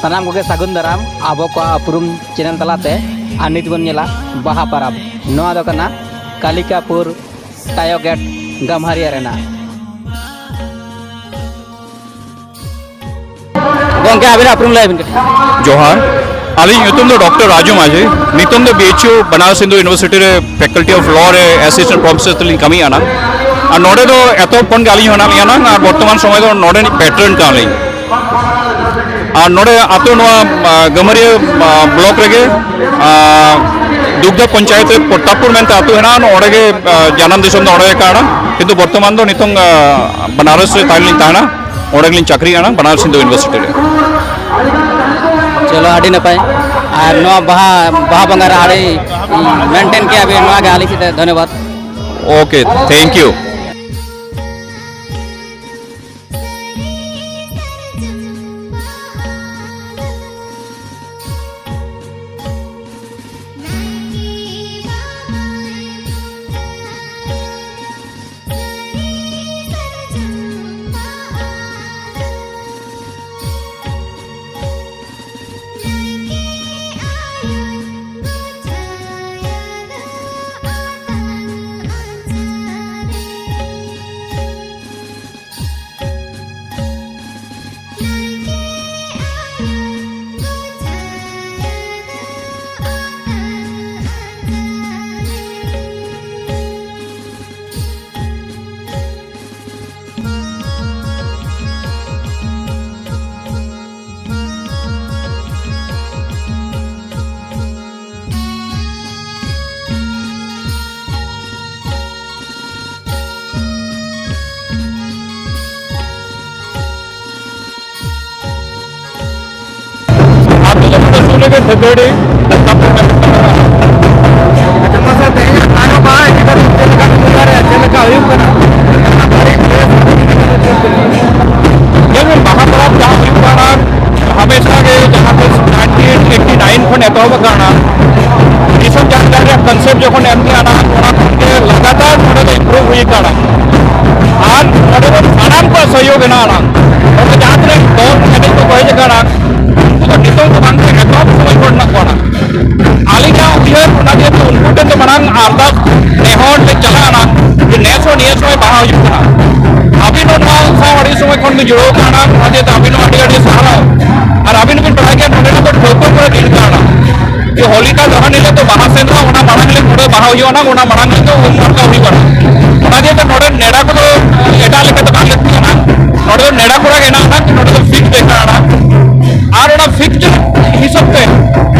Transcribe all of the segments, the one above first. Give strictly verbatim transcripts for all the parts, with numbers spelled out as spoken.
ᱥᱟᱱᱟᱢ ᱠᱚᱜᱮ ᱥᱟᱹᱜᱩᱱ ᱫᱟᱨᱟᱢ ᱟᱵᱚ ᱠᱚᱣᱟᱜ ᱩᱯᱨᱩᱢ ᱪᱮᱱᱮᱞ ᱛᱟᱞᱟᱛᱮ᱾ ᱟᱨ ᱱᱤᱛ ᱵᱚᱱ ᱧᱮᱞᱟ ᱵᱟᱦᱟ ᱯᱟᱨᱟᱵᱽ᱾ ᱱᱚᱣᱟ ᱫᱚ ᱠᱟᱱᱟ ᱠᱟᱞᱤᱠᱟᱯᱩᱨ ᱴᱟᱭᱳ ᱜᱮᱴ ᱜᱟᱢᱦᱟᱨᱤᱭᱟ ᱨᱮᱱᱟᱜ᱾ ᱜᱚᱝᱠᱮ, ᱟᱵᱤᱱᱟᱜ ᱩᱯᱨᱩᱢ ᱞᱟᱹᱭ ᱵᱤᱱ ᱠᱟᱹᱴᱤᱡ᱾ ᱡᱚᱦᱟᱨ, ᱟᱹᱞᱤᱧ ᱧᱩᱛᱩᱢ ᱫᱚ ᱰᱚᱠᱴᱚᱨ ᱨᱟᱡᱩ ᱢᱟᱹᱡᱷᱤ᱾ ᱱᱤᱛᱚᱝ ᱫᱚ B H U Banaras Hindu university ᱨᱮ ᱯᱷᱮᱠᱟᱞᱴᱤ ᱚᱯᱷ ᱞᱚ ᱨᱮ ᱮᱥᱤᱥᱴᱮᱱᱴ ᱯᱨᱚᱯᱷᱮᱥᱚᱨ ᱛᱮᱞᱤᱧ ᱠᱟᱹᱢᱤ ᱠᱟᱱᱟ᱾ ᱟᱨ ᱱᱚᱰᱮ ᱫᱚ ᱮᱛᱚᱦᱚᱵ ᱠᱷᱚᱱ ᱜᱮ ᱟᱹᱞᱤᱧ ᱦᱚᱸ ᱦᱮᱱᱟᱜ ᱞᱤᱧᱟ ᱱᱟᱝ, ᱟᱨ ᱵᱚᱨᱛᱚᱢᱟᱱ ᱥᱚᱢᱚᱭ ᱫᱚ ᱱᱚᱰᱮ ᱨᱤᱱᱤᱡ ᱯᱮᱴᱨᱚᱱ ᱠᱟᱱᱟᱞᱤᱧ᱾ ᱟᱨ ᱱᱚᱰᱮ ᱟᱛᱳ ᱱᱚᱣᱟ, ᱟ, ᱜᱟᱹᱢᱟᱹᱨᱤᱭᱟᱹ, ᱟ, ᱵᱞᱚᱠ ᱨᱮᱜᱮ, ᱟ, ᱫᱩᱜᱽᱫᱷᱟ ᱯᱚᱧᱪᱟᱭᱮᱛ ᱨᱮ ᱯᱨᱚᱛᱟᱯᱯᱩᱨ ᱢᱮᱱᱛᱮ ᱟᱛᱳ ᱦᱮᱱᱟᱜᱼᱟ᱾ ᱱᱚᱰᱮ ᱜᱮ, ᱟ, ᱡᱟᱱᱟᱢ ᱫᱤᱥᱚᱢ ᱫᱚ ᱱᱚᱰᱮ ᱜᱮ ᱠᱟᱱᱟ᱾ ᱠᱤᱱᱛᱩ ᱵᱚᱨᱛᱚᱢᱟᱱ ᱫᱚ ᱱᱤᱛᱚᱝ, ᱟ, ᱵᱟᱱᱟᱨᱚᱥ ᱨᱮ ᱛᱟᱦᱮᱸ ᱞᱤᱧ ᱛᱟᱦᱮᱱᱟ᱾ ᱚᱸᱰᱮ ᱜᱮᱞᱤᱧ ᱪᱟᱹᱠᱨᱤ ᱠᱟᱱᱟ, ᱵᱟᱱᱟᱨᱚᱥ ᱦᱤᱱᱫᱩ ᱤᱭᱩᱱᱤᱵᱷᱟᱨᱥᱤᱴᱤ ᱨᱮ᱾ ᱪᱚᱞᱚ, ᱟᱹᱰᱤ ᱱᱟᱯᱟᱭ᱾ ᱟᱨ ᱱᱚᱣᱟ ᱵᱟᱦᱟ, ᱵᱟᱦᱟ ᱵᱚᱸᱜᱟ ᱨᱮ ᱟᱹᱰᱤ ᱢᱮᱱᱴᱮᱱ ᱠᱮᱜᱼᱟ ᱵᱤᱱ, ᱱᱚᱣᱟ ᱜᱮ ᱟᱹᱞᱤᱧ ᱥᱮᱫ ᱛᱮ ᱫᱷᱚᱱᱭᱚᱵᱟᱫᱽ᱾ Okay, thank U. ᱟᱹᱛᱩ ᱫᱚ ᱱᱚᱰᱮ ᱥᱩᱨ ᱨᱮᱜᱮ ᱠᱷᱟᱹᱫᱟᱹᱲᱤ᱾ ᱟᱪᱪᱷᱟ, ᱢᱟᱥᱮ ᱛᱮᱦᱮᱧᱟᱜ ᱠᱟᱨᱚᱵᱟᱨ ᱤᱫᱤ ᱠᱟᱛᱮ ᱪᱮᱫ ᱞᱮᱠᱟ ᱵᱤᱱ ᱩᱭᱦᱟᱹᱨᱮᱫᱼᱟ? ᱪᱮᱫ ᱞᱮᱠᱟ ᱦᱩᱭᱩᱜ ᱠᱟᱱᱟ? ᱧᱮᱞ ᱵᱤᱱ, ᱵᱟᱦᱟ ᱯᱚᱨᱚᱵᱽ ᱡᱟᱦᱟᱸ ᱦᱩᱭᱩᱜ ᱠᱟᱱᱟ, ᱦᱟᱢᱮᱥᱟ ᱜᱮ ᱡᱟᱦᱟᱸ ᱛᱤᱥ ᱱᱟᱭᱤᱱᱴᱤᱱ ᱮᱭᱤᱴᱤ ᱱᱟᱭᱤᱱ ᱠᱷᱚᱱ ᱮᱛᱚᱦᱚᱵ ᱟᱠᱟᱱᱟ, ᱫᱤᱥᱚᱢ ᱡᱟᱱᱛᱷᱟᱲ ᱨᱮᱭᱟᱜ ᱠᱚᱱᱥᱮᱯᱴ ᱡᱚᱠᱷᱚᱱ ᱮᱢ ᱞᱮᱱᱟ, ᱚᱱᱟ ᱠᱷᱚᱱ ᱜᱮ ᱞᱟᱜᱟᱛᱟᱨ ᱱᱚᱰᱮ ᱫᱚ ᱤᱢᱯᱨᱩᱵᱷ ᱦᱩᱭ ᱟᱠᱟᱱᱟ᱾ ᱟᱨ ᱱᱚᱰᱮ ᱫᱚ ᱥᱟᱱᱟᱢ ᱠᱚᱣᱟᱜ ᱥᱚᱦᱭᱳᱜᱽ ᱦᱮᱱᱟᱜᱼᱟ᱾ ᱱᱚᱰᱮ ᱡᱟᱦᱟᱸ ᱛᱤᱱᱟᱹᱜ ᱫᱚᱞ ᱮᱱᱮᱡ ᱠᱚᱠᱚ ᱦᱮᱡ ᱟᱠᱟᱱᱟ, ᱩᱱᱠᱩ ᱡᱩᱲᱟᱹᱣ ᱠᱟᱱᱟ, ᱚᱱᱟ ᱫᱤᱭᱮ ᱛᱮ ᱟᱹᱵᱤᱱ ᱦᱚᱸ ᱟᱹᱰᱤ ᱟᱹᱰᱤ ᱥᱟᱨᱦᱟᱣ᱾ ᱟᱨ ᱟᱹᱵᱤᱱ ᱦᱚᱸᱵᱤᱱ ᱵᱟᱲᱟᱭ ᱜᱮᱭᱟ, ᱱᱚᱰᱮᱱᱟᱜ ᱫᱚ ᱴᱷᱟᱹᱣᱠᱟᱹ ᱠᱚᱨᱮ ᱫᱤᱱ ᱠᱟᱱᱟ᱾ ᱡᱮ ᱦᱳᱞᱤᱠᱟ ᱫᱚᱦᱚᱱ ᱦᱤᱞᱳᱜ ᱫᱚ ᱵᱟᱦᱟ ᱥᱮᱸᱫᱽᱨᱟ, ᱚᱱᱟ ᱢᱟᱲᱟᱝ ᱦᱤᱞᱳᱜ ᱱᱚᱰᱮ ᱵᱟᱦᱟ ᱦᱩᱭᱩᱜᱼᱟ ᱱᱟᱝ, ᱚᱱᱟ ᱢᱟᱲᱟᱝ ᱦᱤᱞᱳᱜ ᱫᱚ ᱩᱢ ᱱᱟᱲᱠᱟ ᱦᱩᱭᱩᱜᱼᱟ᱾ ᱚᱱᱟ ᱫᱤᱭᱮ ᱛᱮ ᱱᱚᱰᱮ ᱱᱮᱰᱟ ᱠᱚᱫᱚ ᱮᱴᱟᱜ ᱞᱮᱠᱟ ᱫᱚ ᱵᱟᱝ ᱞᱟᱹᱠᱛᱤ ᱠᱟᱱᱟ᱾ ᱱᱚᱰᱮ ᱫᱚ ᱱᱮᱰᱟ ᱠᱚᱨᱟ ᱜᱮ ᱦᱮᱱᱟᱜᱼᱟ ᱱᱟᱝ, ᱱᱚᱰᱮ ᱫᱚ ᱯᱷᱤᱠᱥ ᱰᱮᱴ ᱠᱟᱱᱟ ᱱᱟᱝ᱾ ᱟᱨ ᱚᱱᱟ ᱯᱷᱤᱠᱥ ᱰᱮᱴ ᱦᱤᱥᱟᱹᱵ ᱛᱮ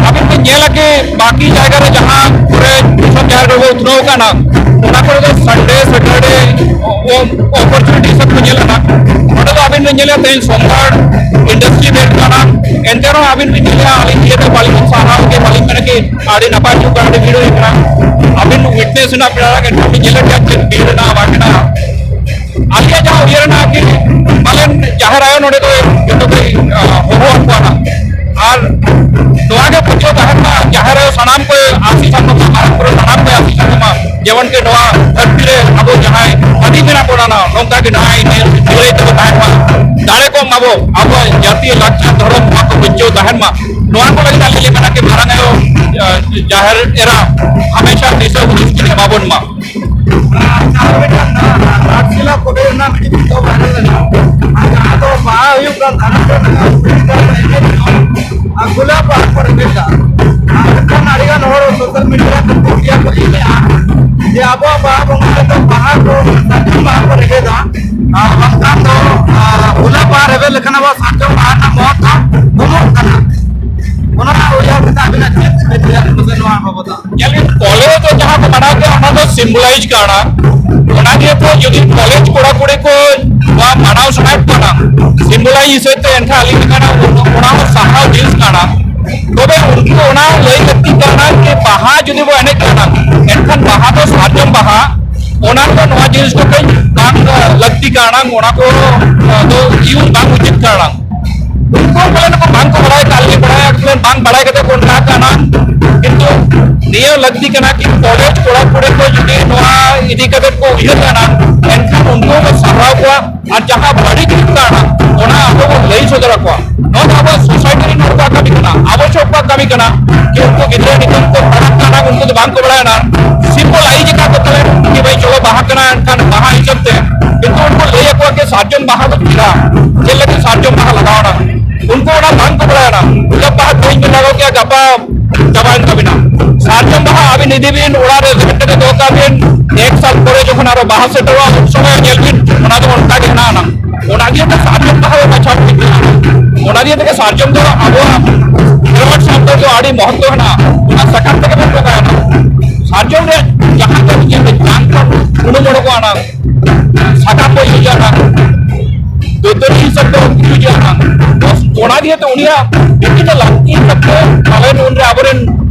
ᱟᱵᱤᱱ ᱵᱤᱱ ᱧᱮᱞᱟ ᱠᱤ ᱵᱟᱹᱠᱤ ᱡᱟᱭᱜᱟ ᱨᱮ ᱡᱟᱦᱟᱸ ᱠᱚᱨᱮ ᱫᱤᱥᱚᱢ ᱡᱟᱦᱮᱨ ᱠᱚ ᱩᱛᱱᱟᱹᱣ ᱠᱟᱱᱟ, ᱚᱱᱟ ᱠᱚᱨᱮ ᱫᱚ ᱥᱟᱱᱰᱮ, ᱥᱮᱴᱟᱨᱰᱮ, ᱚᱯᱚᱨᱪᱩᱱᱤᱴᱤ ᱦᱤᱥᱟᱹᱵ ᱠᱚ ᱧᱮᱞ ᱮᱫᱟ᱾ ᱱᱚᱰᱮ ᱫᱚ ᱟᱹᱵᱤᱱ ᱵᱤᱱ ᱧᱮᱞᱮᱫ ᱛᱮᱦᱮᱧ ᱥᱳᱢᱵᱟᱨ ᱤᱱᱰᱟᱥᱴᱨᱤ ᱰᱮ ᱠᱟᱱᱟ, ᱮᱱᱛᱮ ᱨᱮᱦᱚᱸ ᱟᱹᱵᱤᱱ ᱵᱤᱱ ᱧᱮᱞᱮᱫᱼᱟ, ᱟᱹᱞᱤᱧ ᱤᱭᱟᱹᱛᱮ ᱵᱟᱹᱞᱤᱧ ᱥᱟᱨᱦᱟᱣ ᱜᱮ ᱵᱟᱹᱞᱤᱧ ᱢᱮᱱᱟ ᱠᱤ ᱟᱹᱰᱤ ᱱᱟᱯᱟᱭ ᱦᱩᱭᱩᱜ ᱠᱟᱱᱟ, ᱟᱹᱰᱤ ᱵᱷᱤᱲ ᱦᱩᱭᱩᱜ ᱠᱟᱱᱟ᱾ ᱟᱹᱵᱤᱱ ᱣᱤᱴᱱᱮᱥ ᱨᱮᱱᱟᱜ ᱯᱮᱲᱟ ᱮᱱᱛᱮ ᱵᱤᱱ ᱧᱮᱞᱮᱫ ᱜᱮᱭᱟ ᱪᱮᱫ ᱵᱷᱤᱲ ᱨᱮᱱᱟᱜ ᱵᱟᱝ ᱠᱟᱱᱟ᱾ ᱟᱹᱞᱤᱧᱟᱜ ᱡᱟᱦᱟᱸ ᱩᱭᱦᱟᱹᱨ ᱨᱮᱱᱟᱜ ᱠᱤ ᱯᱟᱞᱮᱱ ᱡᱟᱦᱮᱨ ᱟᱭᱳ ᱱᱚᱰᱮ ᱫᱚ ᱡᱚᱛᱚ ᱠᱚᱭ ᱦᱚᱦᱚ ᱟᱠᱚᱣᱟ ᱱᱟᱜ᱾ ᱟᱨ ᱱᱚᱣᱟ ᱜᱮ ᱯᱟᱹᱛᱭᱟᱹᱣ ᱛᱟᱦᱮᱱ ᱢᱟ, ᱡᱟᱦᱮᱨ ᱟᱭᱳ ᱥᱟᱱᱟᱢ ᱠᱚᱭ ᱟᱥᱤᱥ ᱟᱵᱚᱱ ᱢᱟ, ᱢᱟᱨᱟᱝ ᱵᱩᱨᱩ ᱥᱟᱱᱟᱢ ᱠᱚᱭ ᱟᱥᱤᱥ ᱟᱵᱚᱱ ᱢᱟ, ᱡᱮᱢᱚᱱ ᱠᱤ ᱱᱚᱣᱟ ᱫᱷᱟᱹᱨᱛᱤ ᱨᱮ ᱟᱵᱚ ᱡᱟᱦᱟᱸᱭ ᱦᱟᱹᱴᱤᱧ ᱢᱮᱱᱟᱜ ᱵᱚᱱᱟ ᱱᱟᱜ, ᱱᱚᱝᱠᱟ ᱜᱮ ᱱᱟᱭ ᱱᱤᱨᱟᱹᱭ ᱛᱮᱵᱚ ᱛᱟᱦᱮᱱ ᱢᱟ, ᱫᱟᱲᱮ ᱠᱚᱜ ᱢᱟᱵᱚ, ᱟᱵᱚᱣᱟᱜ ᱡᱟᱹᱛᱤᱭᱟᱹ ᱞᱟᱠᱪᱟᱨ ᱫᱷᱚᱨᱚᱢ ᱱᱚᱣᱟ ᱠᱚ ᱵᱟᱧᱪᱟᱣ ᱛᱟᱦᱮᱱ ᱢᱟ᱾ ᱱᱚᱣᱟ ᱠᱚ ᱞᱟᱹᱜᱤᱫ ᱟᱞᱮ ᱞᱮ ᱢᱮᱱᱟ ᱠᱤ ᱢᱟᱨᱟᱝ ᱟᱭᱳ, ᱡᱟᱦᱮᱨ ᱮᱨᱟ ᱦᱟᱢᱮᱥᱟ ᱫᱤᱥᱟᱹ ᱦᱩᱫᱤᱥ ᱠᱤᱱ ᱮᱢᱟ ᱵᱚᱱ ᱢᱟ᱾ ᱟᱨ ᱢᱤᱫᱴᱟᱝ ᱜᱷᱟᱴᱥᱤᱞᱟ ᱠᱚᱞᱮᱡᱽ ᱨᱮᱱᱟᱜ ᱢᱤᱫᱴᱤᱡ ᱯᱷᱳᱴᱳ ᱵᱷᱟᱭᱨᱟᱞ ᱮᱱᱟ᱾ ᱟᱨ ᱡᱟᱦᱟᱸ ᱫᱚ ᱵᱟᱦᱟ ᱦᱩᱭᱩᱜ ᱠᱟᱱ ᱫᱷᱟᱨᱟ ᱠᱚ ᱨᱮᱱᱟᱜ ᱠᱩᱲᱤ ᱜᱤᱫᱽᱨᱟᱹ ᱠᱚ ᱮᱱᱮᱡ ᱨᱮᱦᱚᱸ ᱟᱨ ᱜᱩᱞᱟᱹᱵ ᱵᱟᱦᱟ ᱠᱚ ᱨᱮᱵᱮᱫᱟ᱾ ᱟᱨ ᱢᱤᱫᱴᱟᱝ ᱟᱹᱰᱤᱜᱟᱱ ᱦᱚᱲ ᱥᱳᱥᱟᱞ ᱢᱤᱰᱤᱭᱟ ᱨᱮ ᱯᱨᱚᱛᱤᱠᱨᱤᱭᱟ ᱠᱚ ᱮᱢᱮᱫᱼᱟ ᱡᱮ ᱟᱵᱚᱣᱟᱜ ᱵᱟᱦᱟ ᱵᱚᱸᱜᱟ ᱨᱮᱫᱚ ᱵᱟᱦᱟ ᱠᱚ ᱥᱟᱨᱡᱚᱢ ᱵᱟᱦᱟ ᱠᱚ ᱨᱮᱵᱮᱫᱟ, ᱟᱨ ᱵᱟᱝᱠᱷᱟᱱ ᱫᱚ ᱟᱨ ᱜᱩᱞᱟᱹᱵ ᱵᱟᱦᱟ ᱨᱮᱵᱮᱫ ᱞᱮᱠᱷᱟᱱ ᱟᱵᱚᱣᱟᱜ ᱥᱟᱨᱡᱚᱢ ᱵᱟᱦᱟ ᱨᱮᱱᱟᱜ ᱢᱚᱦᱚᱛ ᱫᱚ ᱠᱚᱢᱚᱜ ᱠᱟᱱᱟ᱾ ᱚᱱᱟ ᱩᱭᱦᱟᱹᱨ ᱠᱟᱛᱮ ᱟᱹᱵᱤᱱᱟᱜ ᱪᱮᱫ ᱢᱮᱱ ᱛᱮᱭᱟᱜ ᱱᱚᱣᱟ ᱵᱟᱵᱚᱫ? ᱧᱮᱞ ᱵᱤᱱ, ᱠᱚᱞᱮᱡᱽ ᱨᱮ ᱡᱟᱦᱟᱸ ᱠᱚ ᱢᱟᱱᱟᱣ ᱜᱮᱭᱟ, ᱚᱱᱟ ᱫᱚ ᱥᱤᱢᱵᱚᱞᱟᱭᱤᱡᱽ ᱠᱟᱱᱟ᱾ ᱚᱱᱟ ᱫᱤᱭᱮ ᱛᱮ ᱡᱩᱫᱤ ᱠᱚᱞᱮᱡᱽ ᱠᱚᱲᱟ ᱠᱩᱲᱤ ᱠᱚ ᱱᱚᱣᱟ ᱢᱟᱱᱟᱣ ᱥᱟᱱᱟᱭᱮᱫ ᱠᱚᱣᱟ ᱥᱤᱢᱵᱚᱞᱟᱭᱤᱡᱽ ᱦᱤᱥᱟᱹᱵ ᱛᱮ, ᱮᱱᱠᱷᱟᱱ ᱟᱹᱞᱤᱧ ᱞᱮᱠᱟᱱᱟᱜ ᱚᱱᱟ ᱦᱚᱸ ᱥᱟᱨᱦᱟᱣ ᱡᱤᱱᱤᱥ ᱠᱟᱱᱟ᱾ ᱛᱚᱵᱮ ᱩᱱᱠᱩ ᱚᱱᱟ ᱞᱟᱹᱭ ᱞᱟᱹᱠᱛᱤ ᱠᱟᱱᱟ ᱡᱮ ᱵᱟᱦᱟ ᱡᱩᱫᱤ ᱵᱚ ᱮᱱᱮᱡ ᱠᱟᱱᱟ, ᱮᱱᱠᱷᱟᱱ ᱵᱟᱦᱟ ᱫᱚ ᱥᱟᱨᱡᱚᱢ ᱵᱟᱦᱟ, ᱚᱱᱟ ᱫᱚ ᱱᱚᱣᱟ ᱡᱤᱱᱤᱥ ᱫᱚ ᱠᱟᱹᱡ ᱵᱟᱝ ᱞᱟᱹᱠᱛᱤ ᱠᱟᱱᱟ, ᱚᱱᱟ ᱠᱚ ᱫᱚ ᱤᱭᱩᱡᱽ ᱵᱟᱝ ᱩᱪᱤᱛ ᱠᱟᱱᱟ᱾ ᱩᱱᱠᱩ ᱯᱟᱞᱮᱱ ᱠᱚ ᱵᱟᱝ ᱠᱚ ᱵᱟᱲᱟᱭ ᱠᱟᱜ, ᱟᱞᱮ ᱵᱟᱲᱟᱭᱟ, ᱯᱟᱞᱮᱱ ᱵᱟᱝ ᱵᱟᱲᱟᱭ ᱠᱟᱛᱮ ᱠᱚ ᱚᱱᱠᱟ ᱠᱟᱱᱟ᱾ ᱠᱤᱱᱛᱩ ᱱᱤᱭᱟᱹ ᱞᱟᱹᱠᱛᱤ ᱠᱟᱱᱟ ᱠᱤ ᱠᱚᱞᱮᱡᱽ ᱠᱚᱲᱟ ᱠᱩᱲᱤ ᱠᱚ ᱡᱩᱫᱤ ᱱᱚᱣᱟ ᱤᱫᱤ ᱠᱟᱛᱮ ᱠᱚ ᱩᱭᱦᱟᱹᱨ ᱠᱟᱱᱟ, ᱮᱱᱠᱷᱟᱱ ᱩᱱᱠᱩ ᱠᱚ ᱥᱟᱨᱦᱟᱣ ᱠᱚᱣᱟ᱾ ᱟᱨ ᱡᱟᱦᱟᱸ ᱵᱟᱹᱲᱤᱡ ᱦᱩᱭᱩᱜ ᱠᱟᱱᱟ, ᱚᱱᱟ ᱟᱵᱚ ᱵᱚᱱ ᱞᱟᱹᱭ ᱥᱚᱫᱚᱨ ᱟᱠᱚᱣᱟ᱾ ᱱᱚᱣᱟ ᱫᱚ ᱟᱵᱚᱣᱟᱜ ᱥᱳᱥᱟᱭᱴᱤ ᱨᱮᱱ ᱦᱚᱲ ᱠᱚᱣᱟᱜ ᱠᱟᱹᱢᱤ ᱠᱟᱱᱟ, ᱟᱵᱚ ᱥᱚᱵ ᱠᱚᱣᱟᱜ ᱠᱟᱹᱢᱤ ᱠᱟᱱᱟ᱾ ᱡᱮ ᱩᱱᱠᱩ ᱜᱤᱫᱽᱨᱟᱹ ᱱᱤᱛᱚᱜ ᱠᱚ ᱯᱟᱲᱦᱟᱜ ᱠᱟᱱᱟ, ᱩᱱᱠᱩ ᱫᱚ ᱵᱟᱝ ᱠᱚ ᱵᱟᱲᱟᱭᱟ ᱱᱟ, ᱥᱤᱢᱯᱚᱞ ᱟᱭᱤᱡᱽ ᱟᱠᱟᱫ ᱠᱚ ᱛᱟᱞᱮ ᱠᱤ ᱵᱷᱟᱭ ᱪᱚᱞᱚ ᱵᱟᱦᱟ ᱠᱟᱱᱟ, ᱮᱱᱠᱷᱟᱱ ᱵᱟᱦᱟ ᱦᱤᱥᱟᱹᱵ ᱛᱮ᱾ ᱠᱤᱱᱛᱩ ᱩᱱᱠᱩ ᱞᱟᱹᱭ ᱟᱠᱚᱣᱟ ᱠᱤ ᱥᱟᱨᱡᱚᱢ ᱵᱟᱦᱟ ᱫᱚ ᱪᱮᱫᱟᱜ? ᱵᱟᱦᱟ ᱞᱟᱜᱟᱣ ᱮᱱᱟ, ᱩᱱᱠᱩ ᱚᱱᱟ ᱵᱟᱝ ᱠᱚ ᱵᱟᱲᱟᱭᱟ ᱱᱟᱝ᱾ ᱜᱩᱞᱟᱹᱵ ᱵᱟᱦᱟ ᱛᱮᱦᱮᱧ ᱵᱤᱱ ᱞᱟᱜᱟᱣ ᱠᱮᱜᱼᱟ, ᱜᱟᱯᱟ ᱪᱟᱵᱟᱭᱮᱱ ᱛᱟᱵᱤᱱᱟ᱾ ᱥᱟᱨᱡᱚᱢ ᱵᱟᱦᱟ ᱟᱹᱵᱤᱱ ᱤᱫᱤ ᱵᱤᱱ ᱚᱲᱟᱜ ᱨᱮ ᱨᱮᱵᱮᱫ ᱠᱟᱛᱮ ᱫᱚᱦᱚ ᱠᱟᱜ ᱵᱤᱱ, ᱮᱠ ᱥᱟᱞ ᱯᱚᱨᱮ ᱡᱚᱠᱷᱚᱱ ᱟᱨᱚ ᱵᱟᱦᱟ ᱥᱮᱴᱮᱨᱚᱜᱼᱟ, ᱩᱱ ᱥᱚᱢᱚᱭ ᱧᱮᱞ ᱵᱤᱱ ᱚᱱᱟ ᱫᱚ ᱚᱱᱠᱟ ᱜᱮ ᱦᱮᱱᱟᱜ ᱟᱱᱟᱝ᱾ ᱚᱱᱟ ᱫᱤᱭᱮ ᱛᱮ ᱥᱟᱨᱡᱚᱢ ᱵᱟᱦᱟ ᱫᱚ ᱵᱟᱪᱷᱟᱣ ᱴᱷᱤᱠ ᱢᱮᱱᱟᱜᱼᱟ᱾ ᱚᱱᱟ ᱫᱤᱭᱮ ᱛᱮᱜᱮ ᱥᱟᱨᱡᱚᱢ ᱫᱚ ᱟᱵᱚᱣᱟᱜ ᱠᱷᱮᱨᱣᱟᱲ ᱥᱟᱶᱛᱟ ᱫᱚ ᱟᱹᱰᱤ ᱢᱚᱦᱚᱛᱛᱚ ᱦᱮᱱᱟᱜᱼᱟ᱾ ᱚᱱᱟ ᱥᱟᱠᱟᱢ ᱛᱮᱜᱮ ᱵᱚᱱ ᱵᱚᱸᱜᱟᱭᱟ᱾ ᱥᱟᱨᱡᱚᱢ ᱨᱮ ᱡᱟᱦᱟᱸ ᱫᱚ ᱡᱟᱝ ᱠᱷᱚᱱ ᱩᱰᱩᱠ ᱚᱰᱚᱠᱚᱜᱼᱟ ᱱᱟᱝ, ᱥᱟᱠᱟᱢ ᱵᱚ ᱤᱭᱩᱡᱟ ᱱᱟᱝ, ᱫᱟᱹᱛᱟᱹᱱᱤ ᱦᱤᱥᱟᱹᱵ ᱫᱚ ᱤᱭᱩᱡᱟ ᱱᱟᱝ᱾ ᱚᱱᱟ ᱫᱤᱭᱮ ᱛᱮ ᱩᱱᱤᱭᱟᱜ ᱵᱤᱵᱷᱤᱱᱱᱚ ᱞᱟᱹᱠᱛᱤ ᱦᱤᱥᱟᱹᱵ ᱛᱮ ᱯᱟᱞᱮᱱ ᱩᱱᱨᱮ ᱟᱵᱚᱨᱮᱱ,